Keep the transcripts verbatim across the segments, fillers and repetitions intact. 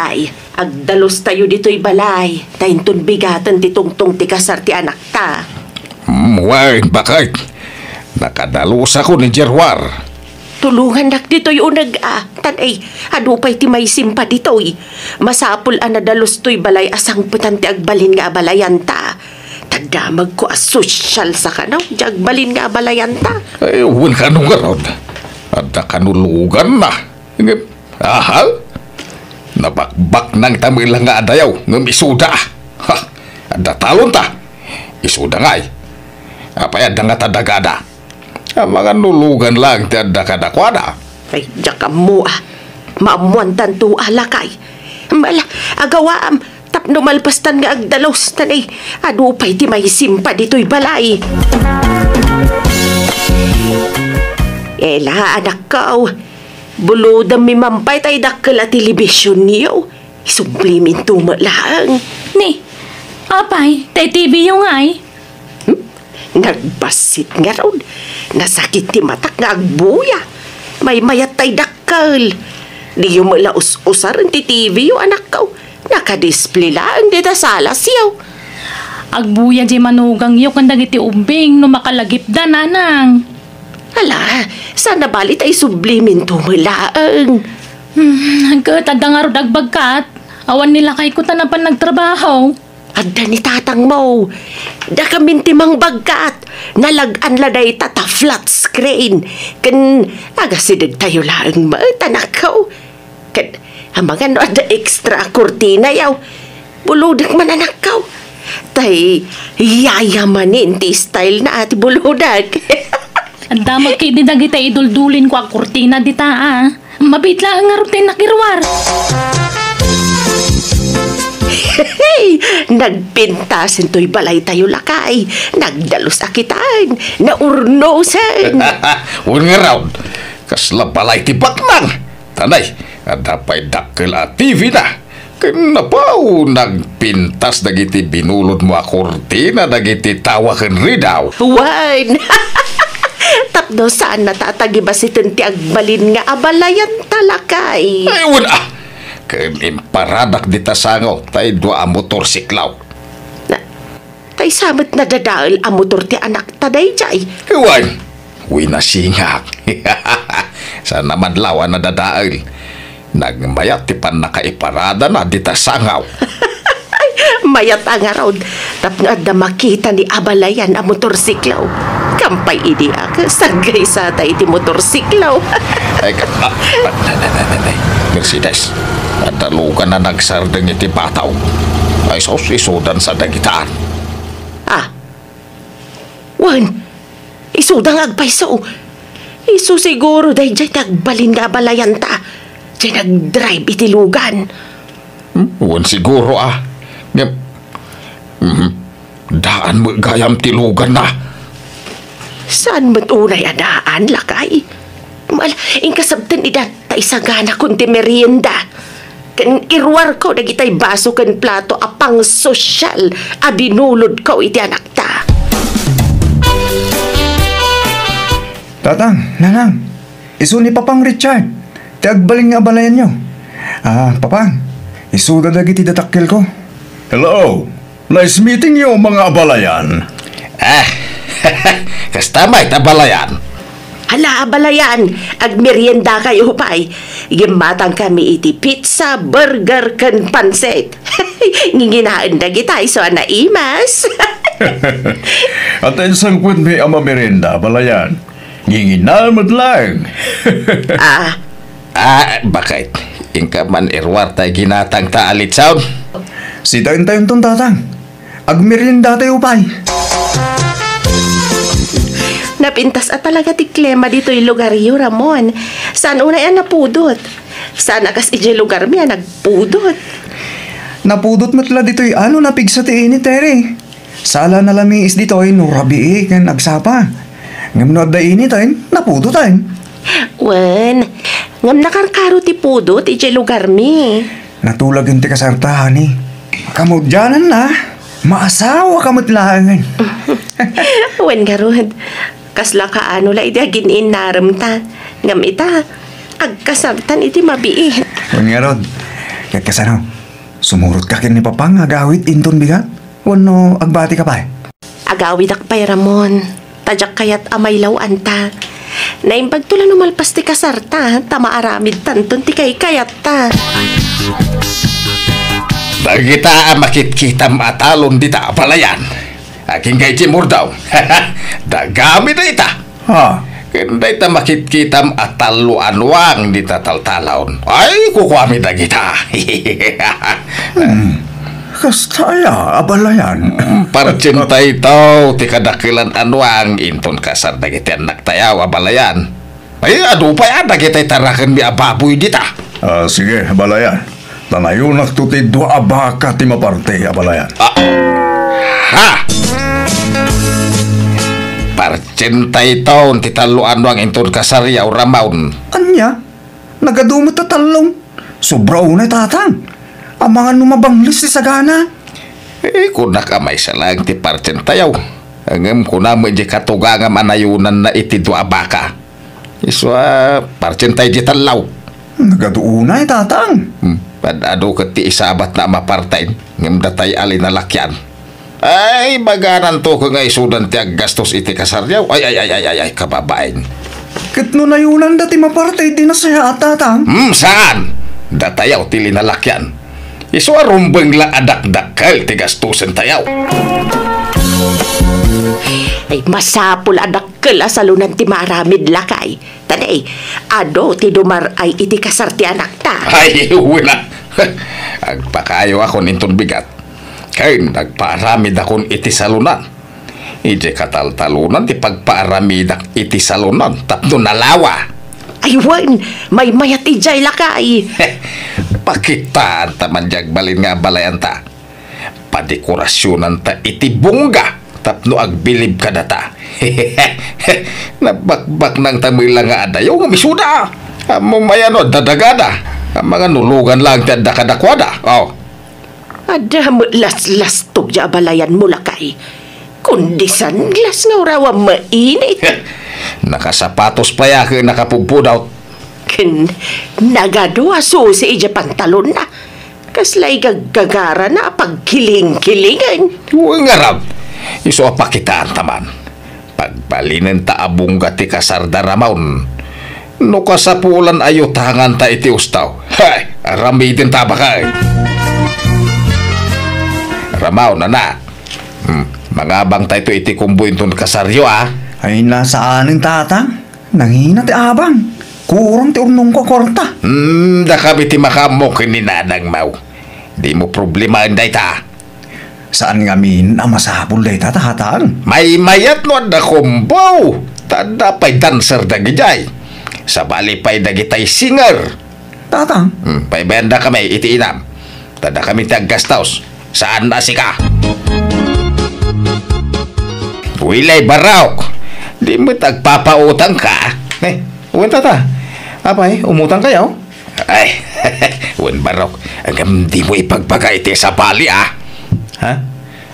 Ay, agdalustayo ditoy balay, ta inton bigaten ti tungtong ti kasar ti anakta. Hmm, wen, baket. Nakadalosakon idiay ruar. Tulongannak ditoy uneg a. Tan, ay, adu pay ti maisimpa ditoy. Masapul a nadalus toy balay a sangpetan ti agbalin nga abalayanta. Ta damagko a sosyal sa kano, di agbalin nga abalayanta. Ay, wen kano ngarud. Adda kano luganna. Ngem, aha? Nabakbaknangta met la nga adayo, ngem isuda. Ha? Adda talonta. Isuda ngay. Apay adda nga tadagada? Amangan no lugan laeng ti adda kadakuada. Ay, diak ammo a. Maammoantanto a, lakay. Mala, agawaam, tapno malpastan nga agdalus, tan, ay, adu pay ti maisimpa ditoy balay. Ela, anakko, bulodemmi man pay tay dakkel a telebisionyo. Isubliminto met laeng. Ni, apay, tay T V yo ngay? Hmm? Nagbassit ngarud. Nasakit ti matak nga agbuya. Maymayat tay dakkel. Diyo met la us-usaren ti T V yo, anakko. Nakadisplay laeng dita salasyo. Agbuya diay manugangyo ken dagiti ubbing no makalagipda, nanang. Ala, saan a bali ta isubliminto met laeng. Hmm, ket adda ngarud agbagkat. Awan ni lakayko ta napan nagtrabaho. Adda ni tatangmo. Dakamin ti mangbagkat. Nalag-an la dayta ta flat screen. Ken agasidegtayo laeng met, anakko. Ket amangan no adda extra a kurtinayo. Bulodek man, anakko. Tay yayamanen ti style na ti bulodek. Adda met ketdi dagiti iduldulinko a kurtina dita a. Mabiit laeng ngarud ti nakiruar. Hey! Nagpintasen toy balaytayo, lakay. Nagdalus a kitan. Naurnosen. Wen ngarud, kasla balay ti baknang. Tanay, adda pay dakkel a T V na. Ken napaw, nagpintas dagiti binulodmo a kurtina dagiti tawa ken ridaw. Wen! Tapno saan nata a tagibasiten ti agbalin nga abalayanta, lakay. Ay, wen a! Ken imparadak dita sango tay dua a motorsiklo. Na, tay sa met nadadael a motor ti anakta daydiay? Wen! Winasingak. Saan a madlaw a nadadael. Nagmayat ti pannakaiparadana dita sango. Mayat a ngarud, tapno adda makita ni abalayan a motorsiklo. Kampay idi ak, saggaysata iti motorsiklo. Ay, ka-, ah, ah, nay, nay, nay, nay, nay. Mercedes, adda lugan a nagsardeng iti bataw. Ay, sus, isudan sa dagitaan. Ah, wen, isuda nga agpayso. Isu siguro daydiay ti agbalin nga abalayanta. Diay nagdrive iti lugan. Hmm, wen siguro a. Ngem, mhm, daan met gayam ti luganna. Saan met unay a daan, lakay? Mal, inkasabten ida ta isaganakon ti merienda. Ken iruarko dagitay baso ken plato a pangsosyal a binulodko iti anakta. Tatang, Nanang, isu ni Papang Richard, ti agbalin nga abalayanyo. Ah, Papang, isuda dagiti dadakkelko. Hello. Nice meeting you, mga abalayan. Ah, kasta met, abalayan. Hala, abalayan, agmeriendakayo pay. Ngem matangkami iti pizza, burger, ken pansit. Nginginaen dagita isu a naimas. Ata insangpetmi a mamerienda, abalayan. Nginginaen met laeng. Ah. Ah, baket. Inka man iruar tay ginatangta a litson. Sitaentayon ton, Tatang. Agmeriendatayo pay. Napintas a talaga ti klima ditoy lugaryo, Ramon. Saan unay a napudot? Saan a kas idiay lugarmi a nagpudot? Napudot met la ditoy a no napigsa ti init, Tere. Sala nalamiis ditoy no rabii ken agsapa. Ngem no adda initen, napudoten. Wen, ngem nakarkaro ti pudot idiay lugarmi. Natulagen ti kasarta, honey. Kamaudiananna, maasawaka met laengen. Wen ngarud, kasla kaano la idi agin-innaremta. Ngem ita, agkasartan iti mabiit. Wen ngarud, Ket kasano? Sumurotka ken ni Papa nga agawid inton bigat? Wenno agbatika pay? Agawidak pay, Ramon. Ta diak kayat a mailaw-anta. Naimbagto la no malpas ti kasarta, ta maaramidtanton ti kaykayatta. Dagita a makitkitam a talon dita, abalayan. Agingga iti murdaw. Dagami dayta. Ha? Ken dayta makitkitam a tallo a nuang dita taltalon. Ay, kukuami dagita. Hmm. Kasta aya, abalayan? Hmm, partsenta itaw ti kadakelan a nuang inton kasar dagiti annaktayaw, abalayan. Ay, adu pay a dagiti tarakenmi a baboy dita. Ah, sige, abalayan. Ta nayunakto ti dua a baka ti maparte, abalayan. Ah. Ha! Partsenta itaw ti tallo a nuang inton kasaryaw, Ramon. Ania? Nagadu met a tallo. Sobra unay, Tatang. Amangan no mabangles ti sagana. Eh, kunak a maysa laeng ti partsentayaw. Ngem kunam idiay katugangam a nayunanna iti dua a baka. Isu a partsenta idiay tallo. Nagadu unay, Tatang. Hmm. Ad-adu ket ti isabatna a maparten, ngem datay a linalakian. Ay, bagananto ket nga isudan ti aggastos iti kasaryaw. Ay, ay, ay, ay, ay, ay, kababain. Ket no nayunanda ti maparte, di nasayaat, Tatang? Hmm, saan? Datayaw ti linalakian. Isu a rumbeng la a dakdakkel ti gastusentayaw. Ay, masapul a dakkel a salonan ti maaramid, lakay. Ta ne, adu ti dumar-ay iti kasar ti anakta. Ay, wen a. Agpakaayakon inton bigat. Ken agpaaramidakon iti salonan. Idiay kataltalonan ti pagpaaramidak iti salonan tapno nalawa. Ay, wen, maymayat idiay, lakay. Pakitaanta man diay agbalin nga abalayanta. Padekorasionanta iti bungga tapno agbilib kadata. Nabakbaknangta met la nga adayo ngem isuda. Ammom aya no adda dagada. Amangan no lugan laeng ti adda kadakuada. Oh. Adda met laslastog diay abalayanmo, lakay. Kundi sunglass nga uraw a mainit. Nakasapatos pay a ket nakapudpudot. Ken nagadu a susi idiay pantalonna. Kasla igaggagarana a pagkilingkilingen. Wen ngarud, isu a pakitaanta man. Pagbalinenta a bungga ti kasarda, Ramon. No kasapulan a yutanganta iti usto. Hay, aramidenta, bakay. Ramon, anak. Hmm, mangabangtayto iti kumbo inton kasaryo, a? Ay, saanen, Tatang. Nangina ti abang. Kurang ti urnongko a kuarta. Hmm, dakami ti makaammo ken ni nanangmo. Dimo problemaen dayta. Saan ngamin a masapul dayta, Tatang? Maymayat no adda kumbo. Ta adda pay dancer dagidiay. Sabali pay dagitay singer. Tatang? Hmm, paybayan dakami iti inam. Ta dakami ti aggastos. Saan a sika? Uy, lay, Barok. Di met agpapautangka. Eh, wen, Tata. Apay, umutangkayo? Ay, wen, Barok. Ngem dimo ipagbaga iti sabali, a. Ha?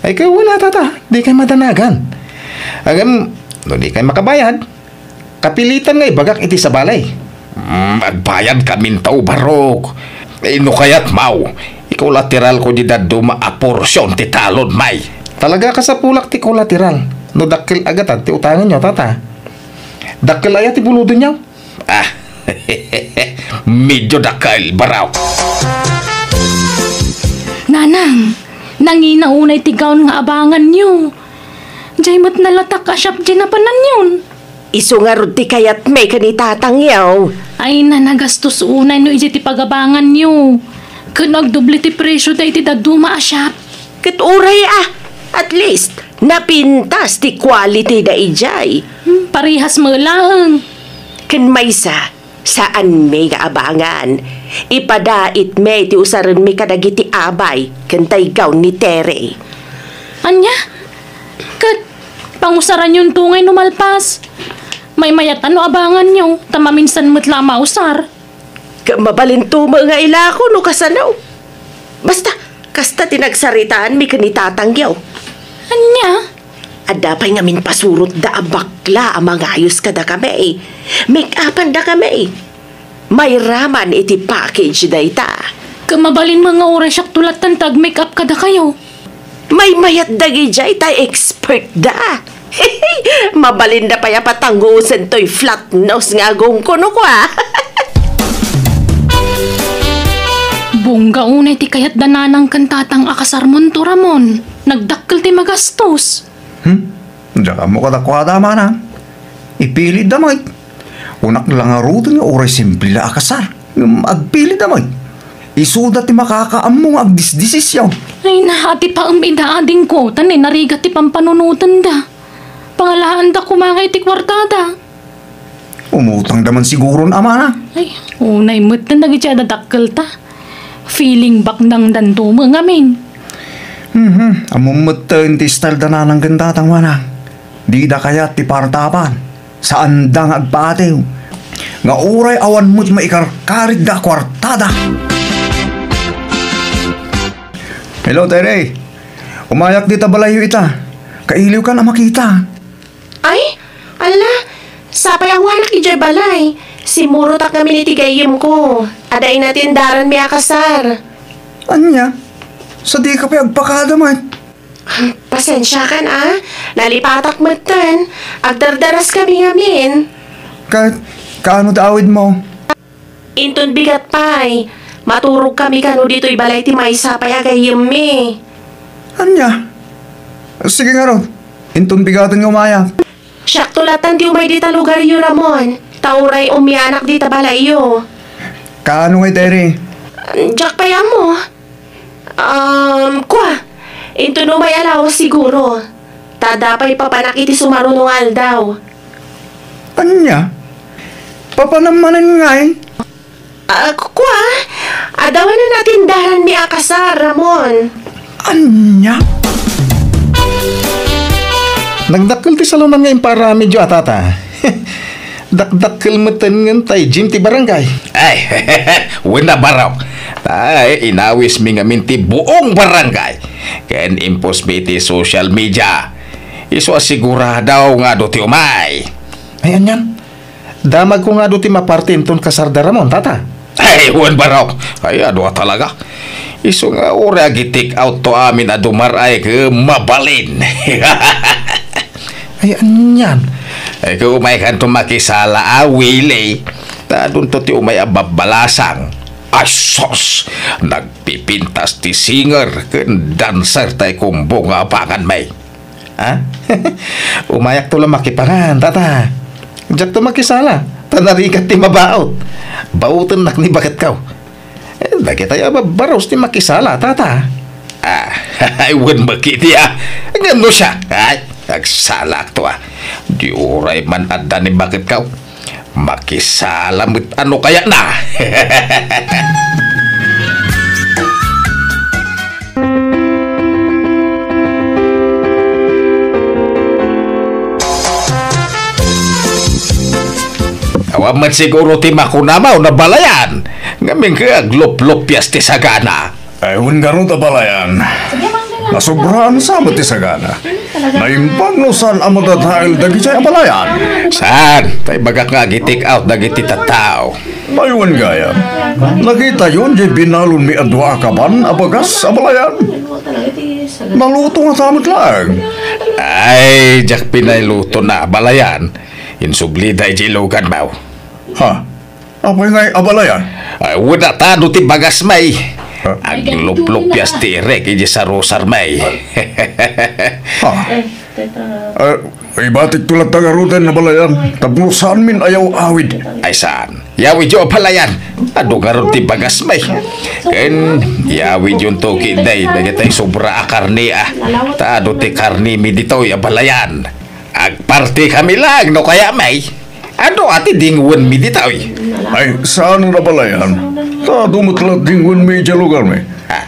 Ay, kay wen a, Tata. Dikay madanagan. Ngem, no dikay makabayad, kapilitan nga ibagak iti sabali. Hmm, agbayadkamin, Barok. Eh, no kayatmo, ikolateralko diay dadduma a porsion ti talonmi. Talaga kasapulak ti kolateral. No dakkel a gatad ti utangenyo, Tata. Dakkel aya ti bulodenyo? Ah, medio dakkel, Barok. Nanang, nangina unay ti gown nga abanganyo. Diay met nalatak a shop diay napananyon. Isu ngarud ti kayatmi ken ni Tatangyo. Ay, nagastos unay no idiay ti pagabanganyo. Ken agdoble ti presioda iti dadduma a shop. Ket uray a, at least, napintas ti quality da idiay. Hmm, parehas met laeng. Ken maysa, saanmi nga abangan. Ipadaitmi ti usarenmi kadagiti abay ken tay gown ni Tere. Ania? Ket pangusaranyonto ngay no malpas. Maymayat a no abanganyo, ta maminsan met la a mausar. Ket mabalinto met nga ilako no kasano. Basta, kasta ti nagsaritaanmi ken ni Tatangyo. Ania? Adda pay ngamin pasurotda a bakla a mangayos kadakami. Make-upandakami. Mairaman iti package dayta. Mabalin met nga uray siakto latta ti ag-make-up kadakayo. Maymayat dagidiay ta expert da. Mabalinda pay a patanggusen toy flat nose nga agongko no kua. Bongga unay ti kayat da nanang ken tatang a kasarmonto, Ramon. Nagdakkel ti magastos. Hmm? Diak ammo kadakuada, manang. Ipilitda met. Kunak la ngaruden nga uray simple la a kasar. Ngem agpilitda met. Isuda ti makakaammo nga agdisdesisyon. Ay, naatipaem ida, adingko, ta ni narigat ti pampanunotenda. Pangalaanda koma nga iti kuartada. Umutangda man siguron, amana. Ay, unay metten dagiti adda dakkelta. Feeling baknangdanto met ngamin. Mhm, ammom metten ti style da nanang ken tatang, manang. Dida kayat ti partaban. Saanda nga agpaatiw. Nga uray awan met maikarkaritda a kuartada. Hello, Tere. Umayak dita balayyo ita. Kailiwkan a makita. Ay, ala, sapay a awanak idiay balay. Simmurotak ngamin iti gayyemko. Adda inatendaranmi a kasar. Ania? Sadika pay agpakada met? Pasensiakan a, nalipatak metten. Agdardaraskami ngamin. Ka-, kaano ti awidmo? Inton bigat pay, maturogkami kano ditoy balay ti maysa pay a gayyemmi. Ania? Sige ngarud, inton bigaten nga umayak. Siakto latta ti umay dita lugaryo, Ramon, ta uray umianak dita balayyo. Kaano ngay, Tere? Diak pay ammo. Um, kua, inton umay a lawas siguro. Ta adda pay papanak iti sumaruno nga aldaw. Ania? Papanam manen ngay? Ah, ku-, kua, adda awan a natendaranmi a kasar, Ramon. Ania? Nagdakkel ti salonan nga imparamidyo a, tata. Dakdakkel metten ngarud tay gym ti barangay. Ay, wen a, Barok. Ay, inawismi ngamin ti buong barangay. Ken imposmi iti social media. Isu a sigurado nga adu ti umay. Ay, anian? Damagko nga adu ti maparti inton kasarda, Ramon, tata. Ay, wen, Barok. Ay, adu a talaga. Isu nga uray agi-take out to amin a dumar-ay ket mabalin. Ay, anian? Ay, ket umaykanto makisala a, Willie. Ta adunto ti umay a babbalasang. Ay, sus! Nagpipintas ti singer ken dancer tay kumbo nga apakanmi. Ha? Umayakto la makipangan, tata. Diakto makisala. Ta narigat ti mabaut. Bautennak ni baketko. Eh, dagitay a babbaros ti makisala, tata. Ah, ay, wen met ketdi a. Ngem no siak, ay, agsalakto a. Di uray man adda ni baketko. Makisala met a no kayatna. Awan met siguro ti makunam a no balayan. Ngamin ket agluplupias ti sagana. Ay, wen ngarud a balayan. Nasobraan sa met ti sagana. Naimbag no saan a madadael dagiti abalayan. Saan? Ta ibagak nga agi-take out dagiti tattao. Ay, wen gayam. Nakitayon diay binalonmi a dua a kaban a bagas abalayan. Naluto ngata met laeng. Ay, diak pinay luto na abalayan. Insublida idiay luganmo. Ha? Apay ngay abalayan? Ay, wen a, ta adu ti bagas, may. Ha? Agluplupias ti irek idiay sarusar, may. Ha? Ah, ibatikto latta ngaruden abalayan tapno saanmin a yaw-awid. Ay, saan? Yawidyo abalayan. Adu ngarud ti bagas, may. Ken yawidyonto ketdi dagiti sobra a karne, a. Ta adu ti karnemi ditoy abalayan. Agpartikami laeng no kayatmi. Adu a ti dingwenmi ditoy. Ay, saan a abalayan? Ta adu met la dingwenmi idiay lugarmi. Ah.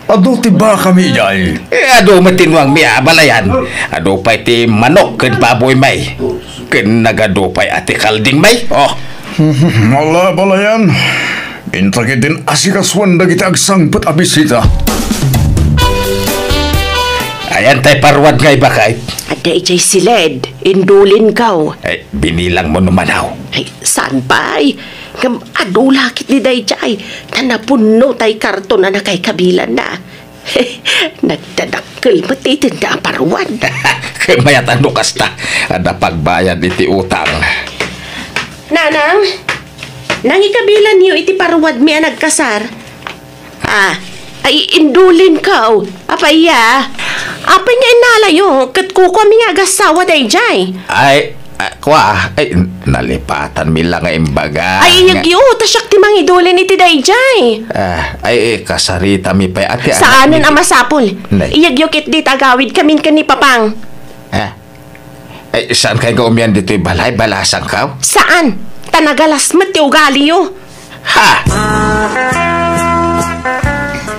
Adu ti bakami idiay. Eh, adu met ti nuangmi a abalayan. Adu pay ti manok ken baboymi. Ken nagadu pay a ti kaldingmi. Oh. Ala, abalayan. Inta ketdin asikasuan dagiti agsangpet a bisita. Ayan tay paruad nga ibakay. Adda idiay siled, indulinko. Ay, binilangmo no manaw. Ay, saan pay? Ngem adu la ketdi daydiay, ta napunno tay karton a nakaikabilanna. Nagdadakkel met ti itedna a paruwad. Ket mayat a no kasta, adda pagbayad iti utang. Nanang, nangikabilanyo iti paruwadmi a nagkasar? Ah, ay, indulinko. Apay ya? Apay nga innalayo? Ket kukuami nga agassawa daydiay. Ay, ah, kua, ay, nalipatanmi la nga imbaga. Ay, iyagyo, ta siak ti mangidulin iti daydiay. Ah, ay, eh, kasaritami pay, ati, anak. Saanen a masapul. Nay. Iyagyo ketdi ta agawidkamin ken ni Papang. Ah, Ay, saan kay nga umian ditoy balay? Balasangkaw? Saan? Ta nagalas met ti ugaliyo. Ha!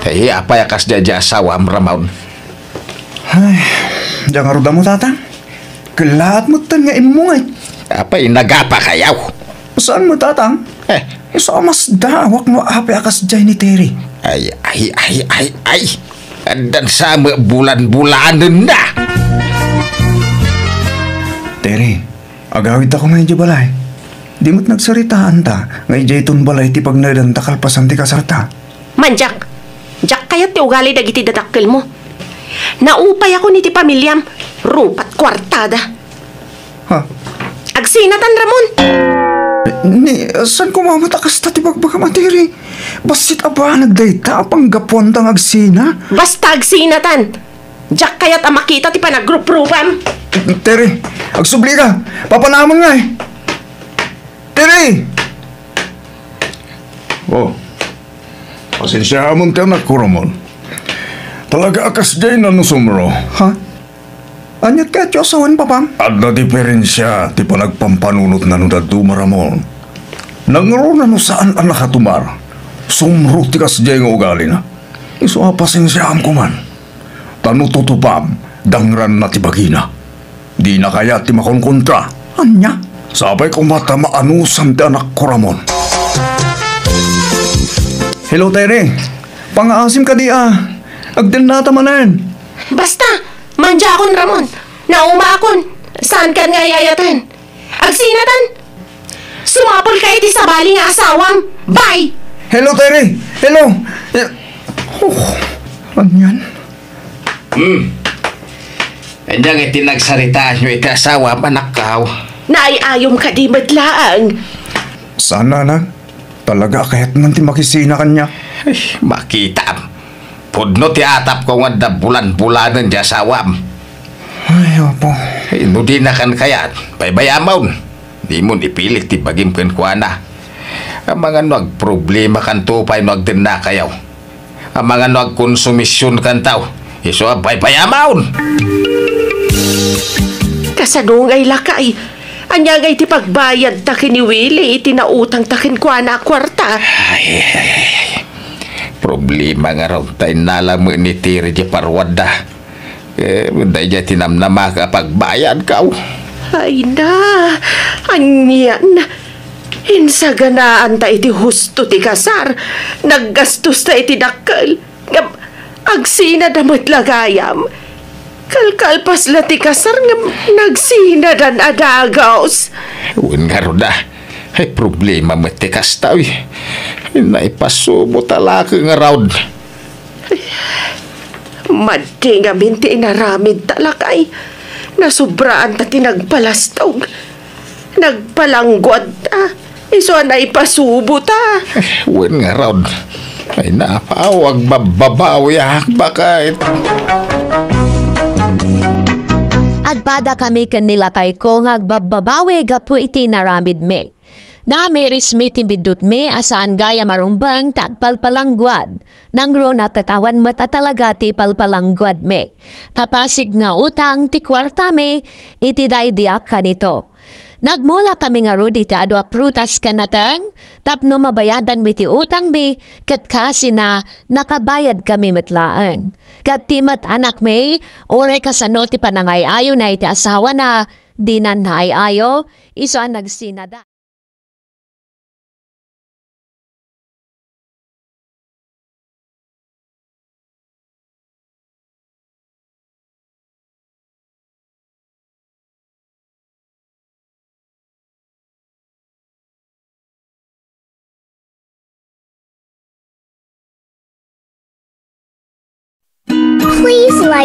Ay, apay a kasdiay di asawam, Ramon? Ay, diak ngarud ammo, Tatang. Kellaat metten nga immungay. Apay, nagapa kayaw? Saan mo, Tatang? Eh. Isu a masdaawak no apay a kasdiay ni Terry. Ay, ay, ay, ay, ay. Addan sa met bulan-bulanenna. Terry, agawidta koma idiay balay. Di met nagsaritaanta nga idiayton balay ti pagnaedanta kalpasan ti kasarta. Mandiak, diak kayat ti ugali dagiti dadakkelmo. Naupayak iti pamiliam, rupat kuartada. Ha? Agsinatan, Ramon! Ni, saan koma met a kasta ti bagbagam a Terry? Bassit a banag dayta a panggapuanta nga agsina? Basta agsinatan! Diak kayat a makita ti panagruprupam! Terry, agsubli ka! Papanamon nga eh! Terry! Oh, pasensiaamon ti anakko, Ramon. Talaga a kasdiay na no sumro. Ha? Aniat kayatyo a sawen, Papang? Adda diferensia ti panagpampanunotna no dadduma, Ramon. Nangruna no saan a nakatumar, sumro ti kasdiay nga ugalina. Isu a pasensiaam koman. Ta no tutupam, dangranna ti bagina. Dina kayat ti makonkontra. Ania? Sapay koma ta maanusan ti anakko, Ramon. Hello, Terry. Pangaasim kadi a. Agdennata manen. Basta, mandiakon, Ramon. Naumaakon. Saankan nga ay-ayaten. Agsinatan. Sumapulka iti sabali nga asawam. Bye! Hello, Terry. Hello. Eh, oh, anian? Hmm. Ania nga iti nagsaritaanyo iti asawam, anakkaw? Naay-ayom kadi met laeng? Saan, anak. Talaga a kayatnan ti makisina kaniak. Ay, makitam. Pudno ti atapko nga adda bulan-bulanen ti asawam. Ay, Apo. Ay, no dinakan kayat, baybayamon. Dimon ipilit ti bagim kenkuana. Amangan no agproblemakanto pay no agdennakayo. Amangan no agkonsumisionkanto. Isu a baybayamon! Kasano ngay lakay? Ania ngay ti pagbayadta ken ni Willie iti nautangta kenkuana a kuarta? Ay, ay, ay, ay. Problema ngarud ta innala met ni Terry ti paruwadda. Eh, daydiay ti namnamaka a pagbayadko. Ay na, anian? Insaganaanta iti husto ti kasar, naggastosta iti dakkel, ngem agsinada met la gayam. Kalkalpas la ti kasar ngem nagsinadan a dagus. Wen ngarud a, ay problema met ti kasta, uy. Naipasubo ta la ket ngarud. Maddi ngamin ti inaramidta, lakay. Nasobraanta ti nagpalastog. Nagpalangguadta. Isu a naipasubota. Wen ngarud. Ay, napaw, agbabbabawiak, baket. Agpadakami ken ni lakayko nga agbabbabawi gapu iti inaramidmi. Namirismi ti biddutmi a saan gayam a rumbeng ta agpalpalangguad. Nangruna ket awan met a talaga ti palpalangguadmi. Ta pasig nga utang ti kuartami iti daydiak kanito. Nagmulakami ngarud iti adu a prutas ken nateng tapno mabayadanmi ti utangmi ket kasina nakabayadkami met laeng. Ket ti met anakmi, uray kasano ti panangay-ayona iti asawana, dinan naay-ayo, isu a nagsinada.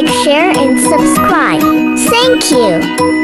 like, share, and subscribe. Thank you.